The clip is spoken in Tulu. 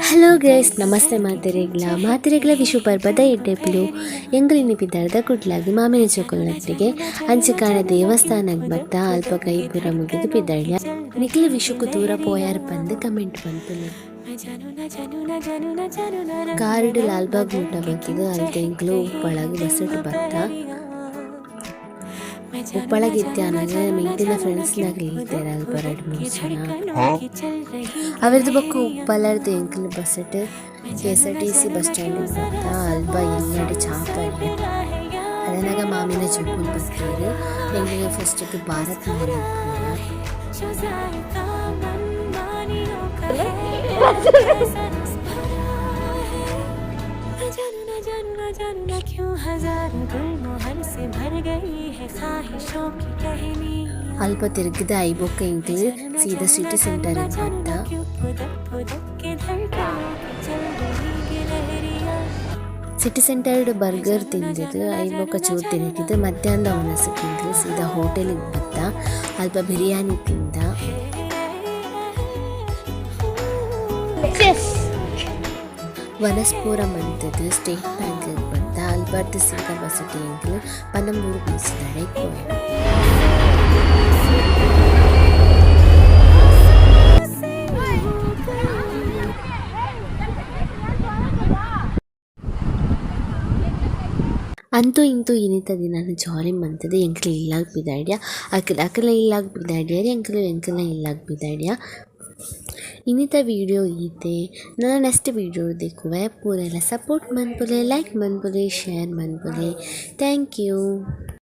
Hello guys, ನಮಸ್ತೆ ಮಾತೆರೆಗ್ಲ ಮಾತೆರೆಗ್ಲ ವಿಶು ಪರ್ಬದ ಎಡ್ಡೆಪ್ಪುಲು. ಎಂಕುಲು ಪಿದಾರ್ದ ಕುಡ್ಲಾಗ್ ಮಾಮಿನ ಜೋಕುಲ್ನೊಟ್ಟಿಗೆ ಅಂಚಕಾಣ ದೇವಸ್ಥಾನಗ್ ಬತ್ತ. ಅಲ್ಪ ಕೈ ಪೂರ ಮುಗಿದು ಪಿದಾಡ್ಯ. ನಿಕ್ಲು ವಿಶುಕು ದೂರ ಪೋಯಾರ್ ಪಂದ್ ಕಮೆಂಟ್ ಮನ್ಪುಲೆ. ಕಾರುಡು ಲಾಲ್ಬಾಗ್ ಮುಟ್ಟ ಬತ್ತುದು ಅಲ್ತ ಎಂಕುಲು ಉಪ್ಪಳಗ್ ಬಸ್ಸುಟ್ ಬತ್ತ. ಉಪ್ಪಳಗ್ ಇತ್ತೆ ಆನಗ ಮೆಗ್ದಿನ ಫ್ರೆಂಡ್ಸ್ ನಕುಲು ಇತ್ತೆರ್ ಅಲ್ಪ ರಡ್ಡ್ ಮೂಜಿ ಜನ. ಅವೆರ್ದ್ ಬೊಕ್ಕ ಉಪ್ಪಳರ್ದ್ ಎಂಕುಲು ಬಸ್ಸುಟ್ KSRTC bus stand ಬತ್ತ. ಅಲ್ಪ ಎಲ್ಲಡೆ ಚಾ ಪರ್ಯ. ಅದನಗ ಮಾಮಿನ ಜೋಕುಲು ಬತ್ತೆರ್. ಎಂಕುಲು ಫಸ್ಟ್ ಗ್ ಭಾರತ್ ಮಾಲ್ ಗ್ ಪೋಯ. जानू ना क्यों हजार गुलमोहर से भर गई है ख्वाहिशों की टहनी। ಅಲ್ಪ ತಿರುಗಿದ ಐಬೊಕ್ಕ ಎಂಕುಲು ಸೀದಾ ಸಿಟಿ ಸೆಂಟರ್ ಗ್ ಬತ್ತ. क्यों फुदक फुदक के धड़कनों की चल रही गिलहरियां। City centre burger ತಿಂದಿದ್ದು ಐಬೊಕ್ಕ ಚೂರು ತಿರುಗಿದ್ದು ಮಧ್ಯಾಹ್ನದ ವನಸಕ್ಕೆ ಎಂಕುಲು ಸೀದಾ ಹೋಟೆಲ್ಗೆ ಬತ್ತ. ಅಲ್ಪ ಬಿರಿಯಾನಿ ತಿಂದ. ವನಸ್ ಪೂರ ಮಂತುದು ಸ್ಟೇಟ್ ಬ್ಯಾಂಕ್ ಬತ್ತ. ಅಲ್ಪರ್ದ್ ಸೀದಾ ಬಸ್ಸುಟ್ ಎಂಕುಲು ಪನಂಬೂರು ಬೀಚ್ ದಡೆಗ್ ಪೋಯ. ಅಂತೂ ಇಂತೂ ಇನಿತ ದಿನನ ಜಾಲಿ ಮಂತುದು ಎಂಕುಲು ಇಲ್ಲಾಗ್ ಪಿದಾಡ್ಯ. ಅಕುಲು ಅಕಲ್ನ ಇಲ್ಲಾಗ್ ಪಿದಾಡ್ಯೆರ್, ಎಂಕುಲು ಎಂಕಲ್ನ ಇಲ್ಲಾಗ್ ಪಿದಾಡ್ಯ. ಇನಿತ ವಿಡಿಯೋ ಈತೆ. ನನ ನೆಕ್ಸ್ಟ್ ವಿಡಿಯೋ ತಿಕ್ಕುವೆ. ಪೂರೆಲ ಸಪೋರ್ಟ್ ಮನ್ಪುಲೆ, ಲೈಕ್ ಮನ್ಪುಲೆ, ಶೇರ್ ಮನ್ಪುಲೆ. Thank you.